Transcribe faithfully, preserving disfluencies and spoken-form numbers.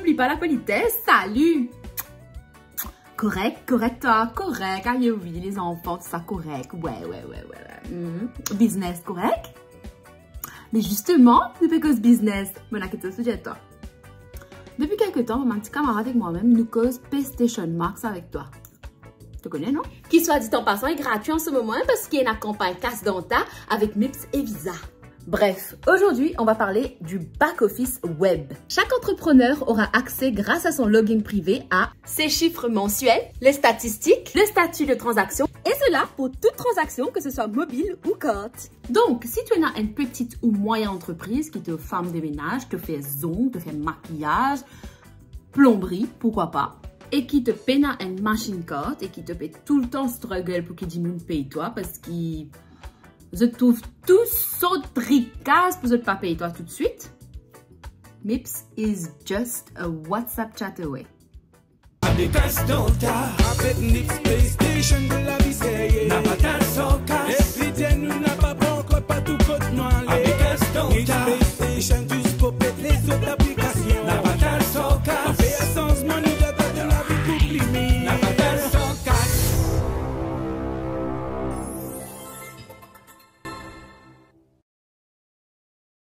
Li pa lapolites, sali. Korek, korek twa, korek. Aye wi, lezanfan, tou sa korek. Wi, wi, wi, wi, wi. Mhm. Biznes korek. Me zisteman, nou pe koz biznes. Mo ena kiksoz pou dir twa. Depi kelke tan, mo bann ti kamarad ek mwa mem, nou koz PlayStation Max avek twa. To kone, non? Qui, soit dit en passant, est gratuit en ce moment, hein, parce qu'il y a une campagne Cash Danta avec Mips et Visa. Bref, aujourd'hui, on va parler du back-office web. Chaque entrepreneur aura accès, grâce à son login privé, à ses chiffres mensuels, les statistiques, le statut de transaction, et cela pour toute transaction, que ce soit mobile ou carte. Donk, si to ena enn peti ou mwayin antrepriz ki to fam de menaz, to fer zong, to fer makiyaz, plonbri, pourquoi pas, e ki to pena enn machine carte e ki to pe toultan struggle pou ki dimoun pey twa, parski zot trouv tou sort trikaz pou zot pa pey twa toutswit, Mips is just a WhatsApp chat away. Avec Cash Danta, avec Mips, PlayStation, de la vie serye. Napa kas san kas. Epi dir nou napa pankor, partou kot nou ale. Avec Cash Danta, Mips, PlayStation, tous pou pete lezot.